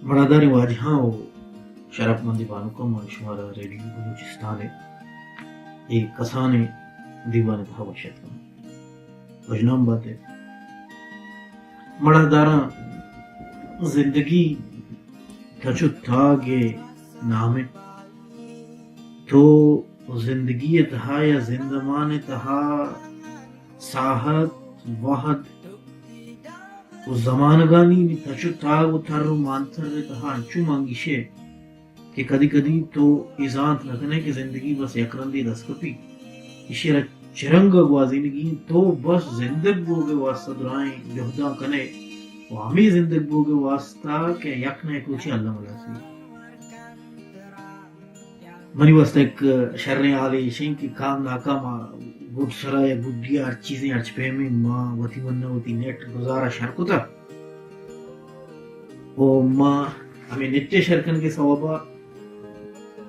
مڑاداریں واجہاں و شرپمندیں بانکاں، من شمارا ریڈیو بلوچستان ء اے کسانیں دیوان ء تہا وش اتک کناں۔ وژنام بات ئے۔ مڑاداراں، زندگی تچ و تاگ ء نام انت۔ تو زندگی ء تہا یا زندمان ء تہا ساہت، وہد و زمانگانی نی تچ و تاگ و تر و مانتر ء تہا انچو مانگیش ئے کہ کدی کدی تو اے زانت نہ کن ئے کہ زندگی بس یک رندے دست کپی۔ ایشی ء را چہ رنگ ء گوازینگی انت، تو بس زندگ بوگ ء واستہ درائیں جہداں کن ئے و ہمے زندگ بوگ ء واستہ کہ یک نہ یک روچے الم ہلاس بی۔ منی واستہ یک شریں حالے ایش انت کہ کام ناکام ء گڈ سرا یا گڈی ء ہر چیزیں ہرچ پیمیں ما وتی من ء وتی نیٹ گزارہ شر کتہ و ما ہمے نیٹ ء شر کنگ ء سوب ء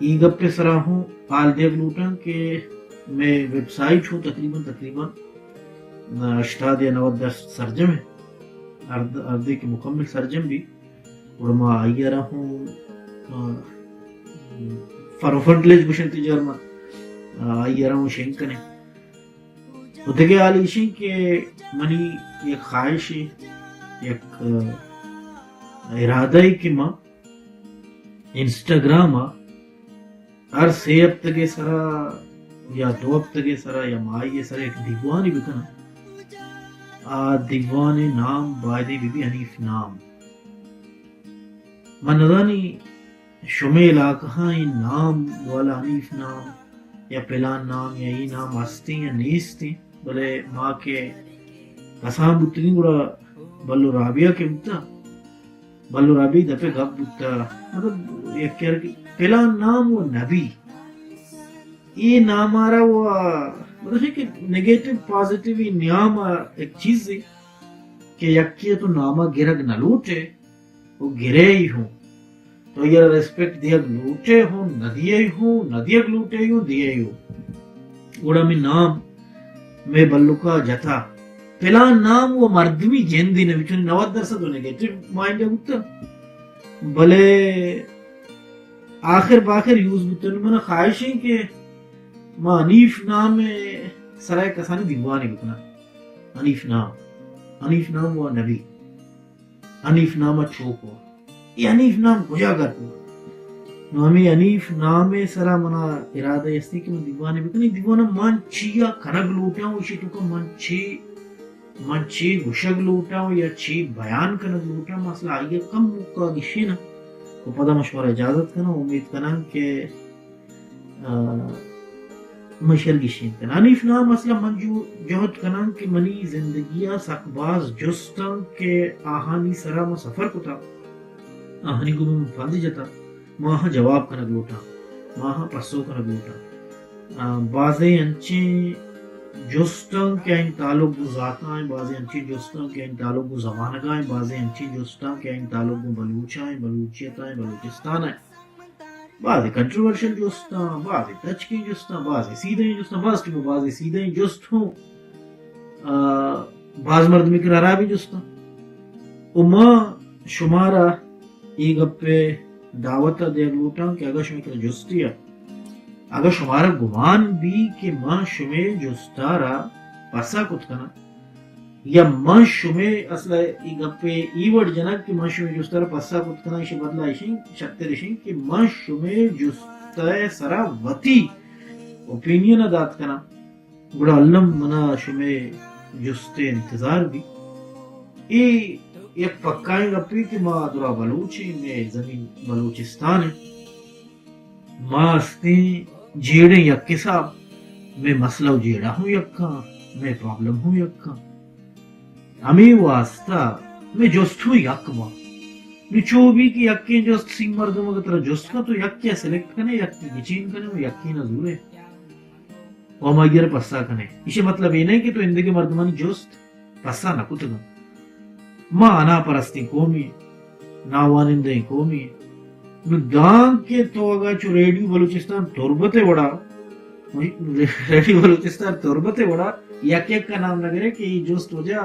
اے گپ ء سرا ہوں حال دیگ لوٹاں کہ مئے ویب سائٹ ہوں تقریباً، تقریباً ہشتاد یا نود درسد سرجم انت، ہر، ہر دے کہ مکمل سرجم بی۔ گڑا ما آئی ء را ہوں، آ، فرو فرنٹ لیج گوشنت جرمن، آ، آئی ء را ہوں شنگ کنیں۔ و دگہ حال ایش انت کہ منی یک خواہشے، یک، آ، ارادہے کہ ما انسٹاگرام ء ہر سے ہفتگے سرا یا دو ہفتگے سرا یا ماہی سرا یک دیوانے بکناں۔ آ دیوانے نام بایدیں بہ بی حنیف نام۔ من نزانی شمے علاقہاں اے نام والا حنیف نام یا پلان نام یا اے نام ہستیں یا نیستیں، بلے ما کہ کسان بوتگیں گڑا بلو رابعہ کہ بوتا، بلو رابعہ دپے گپ بوتا، مطلب یک کر کہ پلان نام و نبی، اے نام آرا و مطلب کہ نیگیٹو پازیٹیو اے نیام ایک چیز ہے کہ یکی تو ناما گرگ نہ لوٹے، و گرے ہی ہوں۔ تو آئی ء را ریسپیکٹ دیگ لوٹے ہوں، نہ دیے ہوں، نہ دیگ لوٹے ہوں، دیے ہوں۔ گڑا ہمے نام مئے بلکا جتا۔ پلان نام و مردمی جندی نہ بیتونی، نود درسد و نیگیٹو مائنڈ بوتا۔ بلے آخر باخر یوز بوتن۔ من خواہش ہے کہ ما حنیف نام سرائے کسانی دیوانے بکنا۔ حنیف نام، حنیف نام و نبی۔ حنیف نام ء چوک و اے حنیف نام کجا گرگ بوت؟ نو ہمے حنیف نام ء سرا منا ارادہ استی کہ من دیوانے بکنی۔ دیوان ء من چیا کنگ لوٹاں و اشی توکا من چے، من چے گوشگ لوٹاں و یا چے بیان کنگ لوٹاں، من اصلا آئی ء کم موقع گشیناں و پدا من شمارا اجازت کناں۔ امید کناں کہ آ، من شر گیشین کناں۔ حنیف نام اصلا من جو جہد کناں کہ منی زندگی ء سک باز جستاں کہ آہانی سرا من سفر کتا، آہانی گوں من پند جتا، من آہاں جواب کنگ لوٹاں، من آہاں پسو کنگ لوٹاں۔ آ، بازیں انچیں جستاں کہ آئی تعلق گوں ذاتاں، بازیں انچیں جستاں کہ آئی تعلق گوں زمانگاں، بازیں انچیں جستاں کہ آئی تعلق گوں بلوچاں، بلوچیتاں، بلوچستان ء۔ بازیں کنٹروورشل جستاں، بازیں تچکیں جستاں، بازیں سیدھیں جستاں، باز ٹیم بازیں سیدھیں جست ہوں، آ، باز مردمی کرا ہرابیں جستاں۔ و ما شمارا اے گپ ء دعوت ء دیگ لوٹاں کہ اگاں شمے کرا جستی ء، اگاں شمارا گمان بی کہ ما شمے جستا را پسا کت کناں، یا من شمے اصل ء اے گپ ء اے وڑ جنگ کہ من شمے جست ء را پسہ کت کناں، ایشی بدلا ایشیں، شتر ایشیں کہ من شمے جست ء سرا وتی اوپینین ء دات کناں، گڑا الم منا شمے جست ء انتظار بی۔ اے یک پکائیں گپے کہ ما درا بلوچیں، مئے زمین بلوچستان ء۔ ما استیں جیڑیں یک حساب، مئے مسئلہ و جیڑہ ہوں یکاں، مئے پرابلم ہوں یکاں۔ ہمے واسطہ مئے جست ہوں یک باں۔ نو چو بی کہ یکیں جست سی مردم اگہ ترا جست کن تو یکے سلیکٹ کنے، یکے گچین کنے و یکے نہ زورے۔ و ہما ایر پسا کنے۔ ایشی مطلب اے نہیں کہ تو اندگہ مردمانی جست پسا نہ کتگ انت۔ ما انا پرستیں قومے، ناوانندہیں قومے۔ نو دانکہ تو اگاں چو ریڈیو بلوچستان تربت ء وڑا، ریڈیو بلوچستان تربت ء وڑا یک یک کا نام نہ گرے کہ اے جست وجہ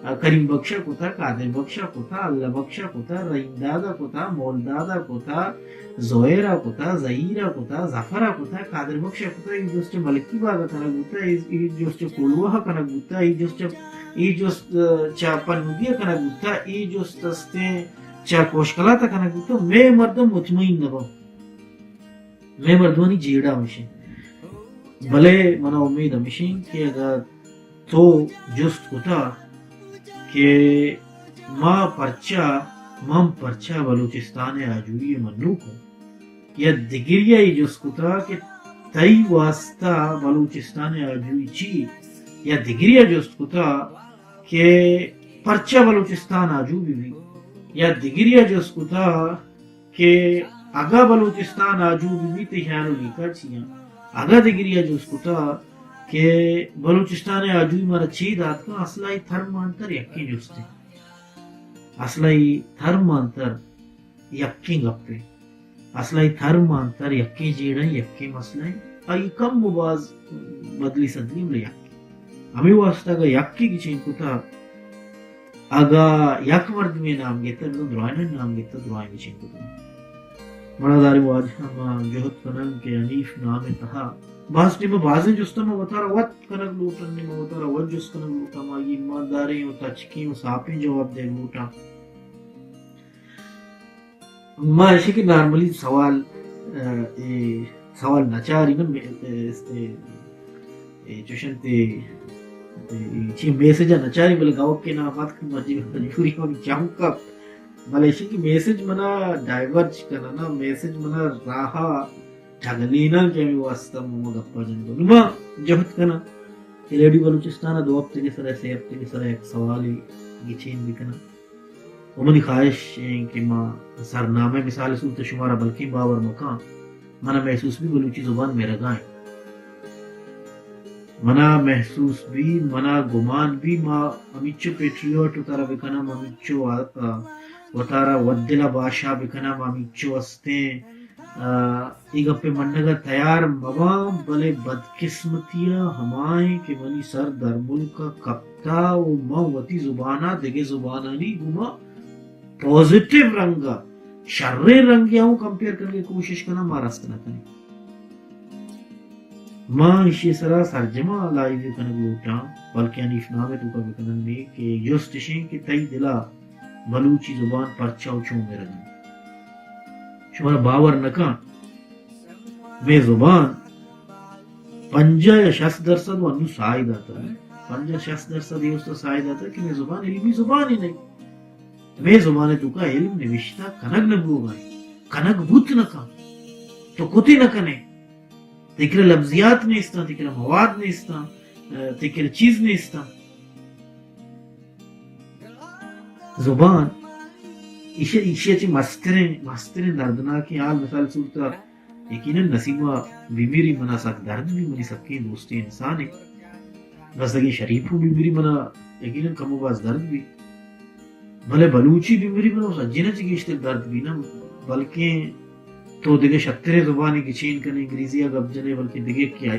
کریم بخش ءَ کتا، قادر بخش ءَ کتا، اللہ بخش ءَ کتا، رحیم داد ءَ کتا، مول داد ءَ کتا، زہیر ءَ کتا، زہیر ءَ کتا، ظفر ءَ کتا، قادر بخش ءَ کتا، اے جست چہ ملکی باغ ءَ کنگ بوتا، اے، اے جست چہ کولواہ ءَ کنگ بوتا، اے جست چہ، اے جست، آ، چہ پنوگی ءَ کنگ بوتا، اے جست استیں چہ کوشکلات ءَ کنگ بوتا، مئے مردم مطمئن نہ باں۔ مئے مردمانی جیڑہ ہمیش انت۔ بلے منا امید ہمیش انت کہ اگاں تو جست کتا کہ ما پرچا، من پرچا بلوچستان ءِ آجوئی ءِ منوک اوں، یا دگریا اے جست کتا کہ تئی واسطہ بلوچستان ءِ آجوئی چی، یا دگریا جست کتا کہ پرچا بلوچستان آجو بہ بی، یا دگریا جست کتا کہ اگاں بلوچستان آجو بہ بیت، تئی خیال و لیکہ چی انت؟ اگاں دگریا جست کتا کہ بلوچستان ءِ آجوئی مارا چے دات کن، اصلا اے تھر مانتر یکیں جستے۔ اصلا اے تھر مانتر یکیں گپے۔ اصلا اے تھر مانتر یکیں جیڑہ، یکیں مسئلہ۔ آئی کم و باز بدلی سدلی، بلے یکے۔ ہمے واسطہ اگاں یکے گچین کتا، اگاں یک مردمے نام گپتہ، بزاں درائینانی نام گپتہ، درائیں گچین کتگ۔ مڑاداریں واجہ، ما جہد کنن کہ حنیف نام ءِ تہا باز ٹیم ءَ بازیں جست ءَ ما وتارا وت کنگ لوٹن، ما وتارا وت جست کنگ لوٹن، ما آئی ایمانداریں و تچکیں و ساپیں جواب دیگ لوٹاں۔ ما ایشی کہ نارملی سوال، آ، اے سوال نچاری نہ، اے، اے، اے، اے چوشنت اے، اے، اے چی میسج ءَ نچاری، بلے گوک کے نا بات کہ مرجی مجبوری ہم چم کپ۔ بلے ایشی کہ میسج منا ڈائیورٹ کناں نا، میسج منا راہ ٹگلینا کہ ہمے واسطہ ما گپا جنگ۔ نما جہد کناں کہ ریڈیو بلوچستان ءَ دو ہفتگے سرا، سے ہفتگے سرا یک سوالے گچین بکناں۔ و منی خواہش ایں کہ ما سرنامہ مثال صورت شمارا بلکیں باور مکاں، منا محسوس بی بلوچی زبان مرگا ایں۔ منا محسوس بی، منا گمان بی، ما ہمیچو پیٹریوٹ وتارا بکناں، ما ہمیچو، آ، آ، وتارا ودلا باشا بکناں، ما ہمیچو استیں۔ آ، اے گپ ءِ منگ ءَ تیار مباں، بلے بدقسمتی ءَ ہمائیں کہ منی سر درملک ءَ کپتا و من وتی زبان ءَ دگہ زبانانی گوما پازیٹیو رنگ ءَ، شریں رنگے ءَ اوں کمپیئر کنگ ءِ کوشش کناں، ما رست نہ کنیں۔ ما ایشی ءِ سرا سرجم ءَ لائیو کنگ لوٹاں، بلکیں حنیف نام ءِ توکا بکنن نے کہ جست اش ایں کہ تئی دل ءَ بلوچی زبان پرچا و چون مرگ انت؟ شمارا باور نہ کن، مئے زبان پنجاہ یا شست درصد و انو ساہ داتگ۔ پنجاہ شست درصد اے است ساہ داتگ کہ مئے زبان علمی زبانے نہ انت۔ مئے زبان ءِ توکا علم نوشتہ کنگ نہ بوگا انت، کنگ بوت نہ کن، تو کتے نہ کنے۔ تئی کرا لبزیات نیستاں، تئی کرا مواد نیستاں، تئی کرا چیز نیستاں۔ زبان ایشی، ایشی ءَ چہ مستریں، مستریں دردناکیں حال، مثال صورت ءَ یقیناً نسیمہ بمیری منا سک درد بی، منی سکیں دوستیں انسانے۔ بس اگیں شریفو بمیری منا یقیناً کم و باز درد بی۔ بلے بلوچی بمیری منا سجین ءَ چہ گیشتر درد بی نہ، بلکیں تو دگہ شتریں زبانے گچین کنے، انگریزی ءَ گپ جنے، بلکیں دگہ یکے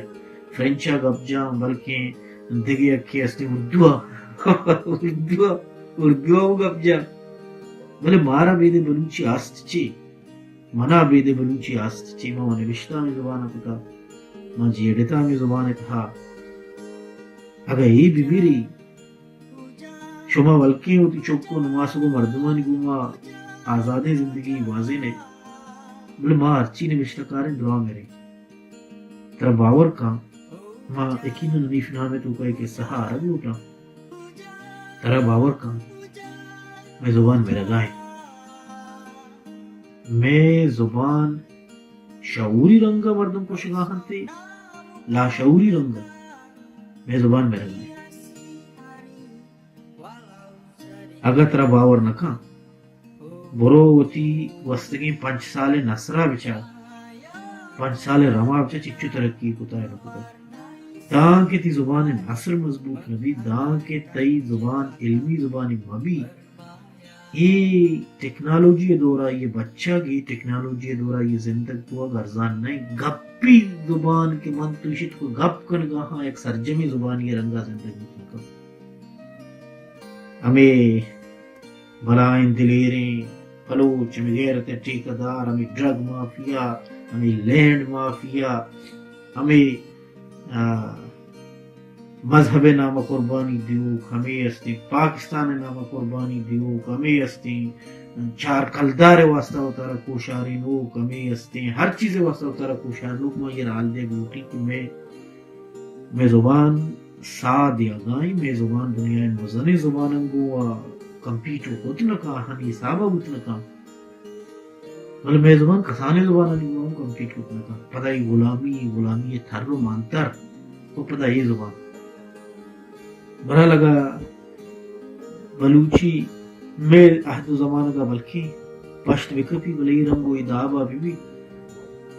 فرنچ ءَ گپ جاں، بلکیں دگہ یکے استیں اردو ءَ، اردو ءَ، اردو ءَ گپ جاں۔ بلے مارا بیدے بلوچی است چی؟ منا بیدے بلوچی است چی؟ ما نبشتہ ہمے زبان ءَ کتا، ما جیڑتا ہمے زبان ءِ تہا۔ اگاں اے بمیری، شما بلکیں وتی چک و نماسگ و مردمانی گوما آزادیں زندگی گوازین ئے، بلے ما ہرچی نبشتہ کاریں دراہ مریں۔ ترا باور کن، ما یقیناً حنیف نام ءِ توکا اے قصہ ءَ آرگ لوٹاں۔ ترا باور کن، مئے زبان مرگا انت۔ مئے زبان شعوری رنگ ءَ مردم کشگا انت، لاشعوری رنگ ءَ مئے زبان مرگا انت۔ اگاں ترا باور نہ کن، برو وتی گوستگیں پنچ سال ءِ نسرا بچار، پنچ سال ءِ رما بچار، چچو ترقی کتا یا نہ کتا۔ دانکہ تئی زبان ءِ نسر مضبوط نہ بیت، دانکہ تئی زبان علمی زبانے مہ بیت، اے ٹیکنالوجی ءِ دور ءَ اے بچگ، اے ٹیکنالوجی ءِ دور ءَ اے زندگ بوگ ارزان نہ انت۔ گپی زبان کہ من تو ایشی توکا گپ کنگا آں، یک سرجمیں زبانی ءِ رنگا زندگ بوت نہ کنت۔ ہمے بلائیں دلیریں بلوچ، ہمے غیرت ءِ ٹھیکہ دار، ہمے ڈرگ مافیا، ہمے لینڈ مافیا، ہمے، آ، مذہب ءِ نام ءَ قربانی دیوک ہمے استیں، پاکستان ءِ نام ءَ قربانی دیوک ہمے استیں، چار کلدار ءِ واسطہ وتارا کوشارینوک ہمے استیں، ہر چیز ءِ واسطہ وتارا کوشارینوک۔ ما اے حال دیگ لوٹی کہ مئے، مئے زبان ساہ دیگائیں، مئے زبان دنیا ءِ مزنیں زباناں گوں کمپیٹ کت نہ کن، آہانی حساب ءَ بوت نہ کن۔ بلے مئے زبان کسانیں زبانانی گوں ہم کمپیٹ کت نہ کنت۔ پدا اے غلامی، اے غلامی ءِ تر و مانتر و پدا اے زبان۔ برحال اگاں بلوچی مئے عہد و زمانگ ءَ بلکیں پشت بہ کپی، بلے اے رنگ و اے داب ءَ بہ بیت،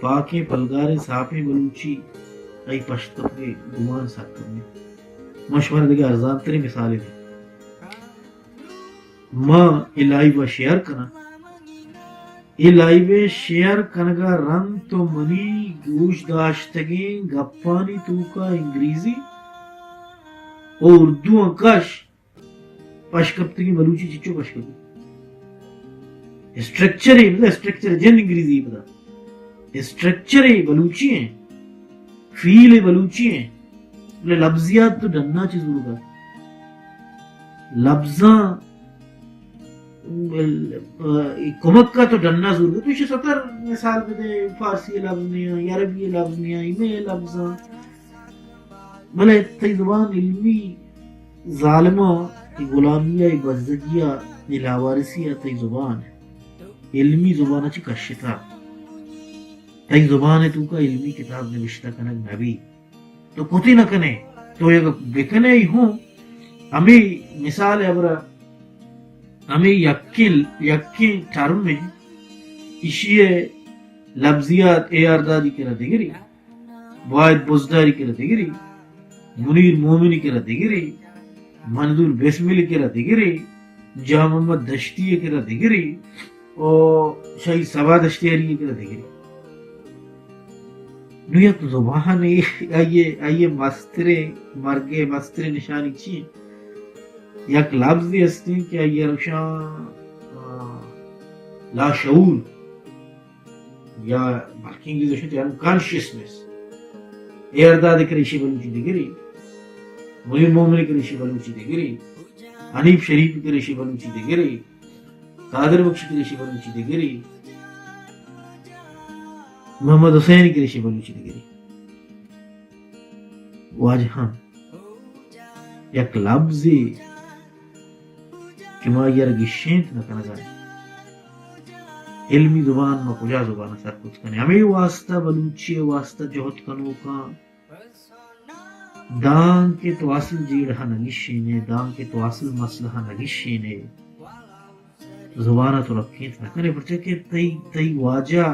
پاکیں، پلگاریں، ساپیں بلوچی، آئی پشت کپگ ءِ گمان سک کم انت۔ من شمارا دگہ ارزان تریں مثالے دیں۔ ما اے لائیو ءَ شیئر کناں۔ اے لائیو ءِ شیئر کنگ ءَ رند تو منی گوش داشتگیں گپانی توکا انگریزی و اردو آں کش، پشکپتگیں بلوچی چچو پشکپی؟ اسٹرکچر ءَ، مطلب اسٹرکچر جند انگریزی پدا۔ اسٹرکچر ءَ بلوچی ایں، فیل ءَ بلوچی ایں، بلے لبزیات تو ڈنا چہ زورگا۔ لبزاں، ال-، ا، کمک ءَ تو ڈنا زورگا۔ تو ایشی ستر مثال بدے، فارسی ءِ لبز نیا، عربی ءِ لبز نیا، ایمے ءِ لبزاں۔ بلے تئی زبان علمی ظالماں، اے غلامی ءَ، اے بزگی ءَ، اے لاوارثی ءَ تئی زبان علمی زبان ءَ چہ کشتہ۔ تئی زبان ءِ توکا علمی کتاب نبشتہ کنگ نہ بیت۔ تو کتی نہ کنے، تو یک بکنے ہی ہوں۔ ہمے مثال ءَ ہبرا، ہمے یکیں، یکیں ٹرم ءَ ایشی ءِ لبزیات اے آر دادی کرا دگری، واحد بزداری کرا دگری، منیر مومنی کرا دگری، منظور بسملی کرا دگری، جان محمد دشتی کرا دگری، او شہید صبا دشتیاری کرا دگری۔ نو یک زبان ءِ، آئی ءِ، آئی ءِ مستریں مرگ ءِ مستریں نشانی چی انت؟ یک لبزے ہستیں کہ آئی ءَ را گوشاں، آ، لاشعور یا بلکیں انگریزی ءَ گوشنت انکانشیسنس۔ اے آر داد کرا ایشی بلوچی دگری، منیر مومن کرا ایشی بلوچی دگری، حنیف شریف کرا ایشی بلوچی دگری، قادر بخش کرا ایشی بلوچی دگری، محمد حسین کرا ایشی بلوچی دگری۔ واجہاں، یک لبزے کہ ما آئی ءَ را گیشینت نہ کنگ ءَ ایں۔ علمی زبان ما کجا زبان ءَ سر کت کنیں؟ ہمے واسطہ بلوچی ءِ واسطہ جہد کنوکاں دانکہ تو اصل جیڑہ ءَ نہ گیشین ئے، دانکہ تو اصل مسئلہ ءَ نہ گیشین ئے، زبان ءَ تو رکینت نہ کن ئے، پرچا کہ تئی، تئی واجہ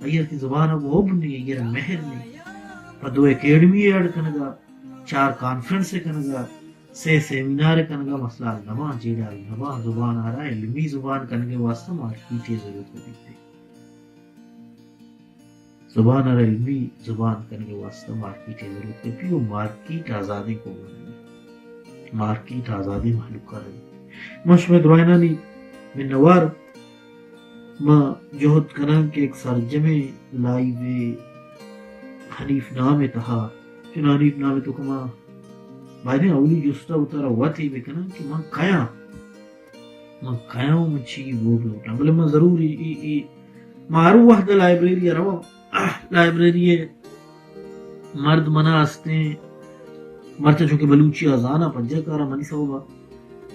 آئی ءَ را تئی زبان ءَ گوں حب نی، آئی ءَ را مہر نی۔ پہ دو اکیڈمی ءِ اڈ کنگ ءَ، چار کانفرنس ءِ کنگ ءَ، سے سیمینار ءِ کنگ ءَ مسئلہ حل نہ باں، جیڑہ حل نہ باں۔ زبان ءَ را علمی زبان کنگ ءِ واسطہ مارکیٹ ءِ ضرورت بیت۔ زبان ءَ را علمی زبان کنگ ءِ واسطہ مارکیٹ ءِ ضرورت کپی و مارکیٹ آزادیں قوم ءَ را بیت۔ مارکیٹ آزادیں مہلوک ءَ را بیت۔ من شمئے درائینانی منوار۔ ما جہد کناں کہ یک سرجمیں لائیو حنیف نام ءِ تہا، چون حنیف نام ءِ توکا ما بایدیں اولی جست ءَ وتارا وت اے بکناں کہ من کئے آں؟ من کئے آں و من چی بوگ لوٹاں؟ بلے من ضرور اے، اے، اے، ما ہر وہد ءَ لائبریری ءَ رواں، لائبریری ءِ مرد منا استیں، مرچاں چونکہ بلوچی ءَ زاناں، پجا کاراں منی سوب ءَ۔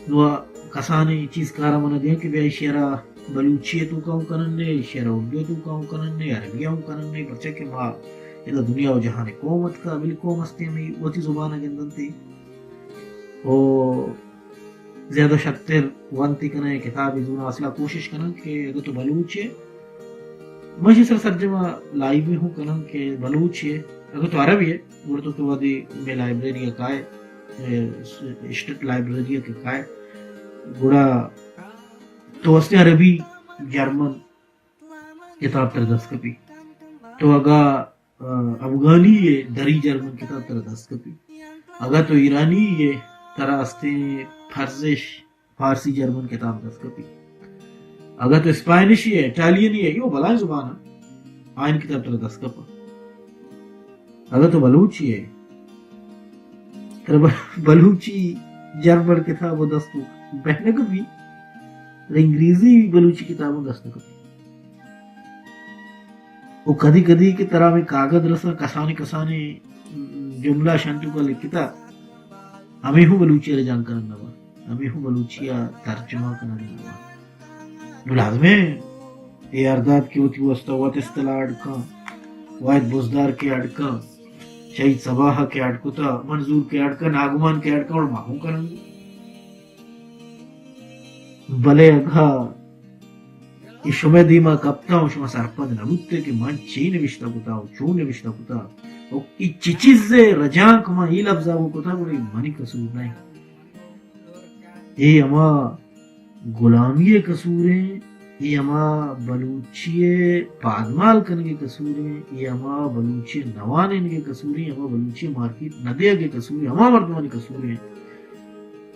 نوں کسانیں چیز کاراں منا دیاں کہ بیا ایشی ءَ را بلوچی ءِ توکا اوں کنن ئے، ایشی ءَ را اردو ءِ توکا اوں کنن ئے، عربی ءَ اوں کنن ئے، پرچا کہ ما ادا دنیا و جہان ءِ قوم اتکا، بلے قوم استیں ہمے وتی زبان ءَ گندنت ئے۔ او زیادہ شرتر ونت ئے کناں، کتابے زوراں، اصلا کوشش کناں کہ اگہ تو بلوچ ئے، من ایشی سر سرجم ءَ لائیو ہوں کناں کہ بلوچ ئے، اگہ تو عرب ئے، گڑا تو کہ وہدے مئے لائبریری ءَ کائے، اے، اسٹیٹ لائبریری ءَ کہ کائے، گڑا تو استیں عربی، جرمن کتاب ترا دست کپی۔ تو اگہ، آ، افغانی ئے، دری جرمن کتاب ترا دست کپی۔ اگہ تو ایرانی ئے، ترا استیں پرزش، فارسی، جرمن کتاب دست کپی۔ اگاں تو اسپینشی ئے، اٹالینی ئے، اے بلاہیں زبان اَنت، آیانی کتاب ترا دست کپاں۔ اگاں تو بلوچی ئے، ترا ب-، بلوچی جرمن کتاب ءَ دست بہ نہ کپی، ترا انگریزی بلوچی کتاب ءَ دست نہ کپی۔ ءُ کدی کدی کہ ترا ہمے کاگد رساں، کسانیں کسانیں جملہ شنتوکا لکھتا، ہمے ہوں بلوچی ءَ رجانک کنگ نہ باں، ہمے ہوں بلوچی ءَ ترجمہ کنگ نہ باں۔ نوں لازمیں اے ہرداد کہ وتی واسطہ وت اصطلاح اڈ کن، واحد بزدار کہ اڈ کن، شہید صباح کہ اڈ کتا، منظور کہ اڈ کن، ناگمان کہ اڈ کن، اور ما ہوں کنگ۔ بلے اگاں اے شمئے دیما کپتاں ءُ شما سرپد نہ بوتے کہ من چے نبشتہ کتا ءُ چون نبشتہ کتا ءُ اے چی چیزے رجانک من اے لفظا گوں کتا، گڑا اے منی قصور نہ اِنت۔ اے ہما غلامی ءِ قصور اِنت، اے ہما بلوچی ءِ پادمال کنگ ءِ قصور اِنت، اے ہما بلوچی ءِ نہ وانینگ ءِ قصور اِنت، ہما بلوچی ءِ مارکیٹ نہ دیگ ءِ قصور اِنت، ہما مردمانی قصور اِنت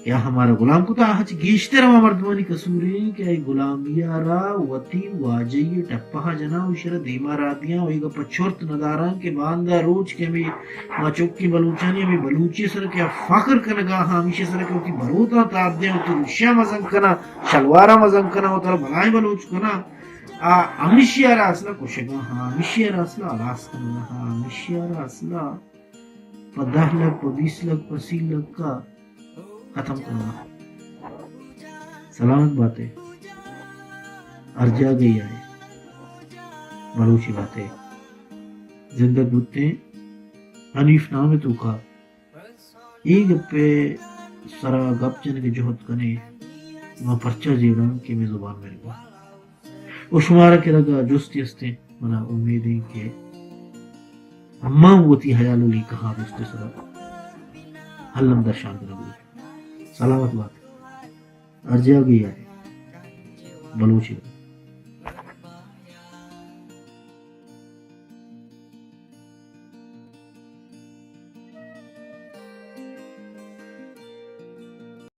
کہ آ ہمارا غلام کتا، آ چہ گیشتر ہما مردمانی قصور اِنت کہ اے غلامی ءَ را وتی واجہی ءِ ٹپہ ءَ جناں ءُ ایشی ءَ را دیما راہ دیاں ءُ اے گپ ءَ چرت نہ داراں کہ باندا روچ کہ ہمے ما چکیں بلوچانی ہمے بلوچی ءِ سرا کہ آ فخر کنگا ہاں، ہمیشی ءِ سرا کہ وتی بروتاں تاب دیاں، وتی ریشاں مزن کناں، شلواراں مزن کناں، وتارا بلاہیں بلوچ کناں، آ ہمیشی ءَ را اصلا کشگا ہاں، ہمیشی ءَ را اصلا ہلاس کنگا ہاں، ہمیشی ءَ را اصلا پہ دہ لکھ، پہ بیست لکھ، پہ سی لکھ ءَ ختم کنگا۔ سلامت باتے، ہر جاگہ ءَ ئے، بلوچی باتے۔ زندگ بوتیں۔ حنیف نام ءِ توکا اے گپ ءِ سرا گپ جنگ ءِ جہد کنیں، ما پرچا جیڑاں کہ مئے زبان مرگ ءَ۔ ءُ شمارا کرا جستے استیں، منا امید ایں کہ من وتی حیال ءُ لیکہاں جستے سرا الم درشان کنگ بوت۔ سلامت بات۔ ہر جاگہ ءَ ئے، بلوچی۔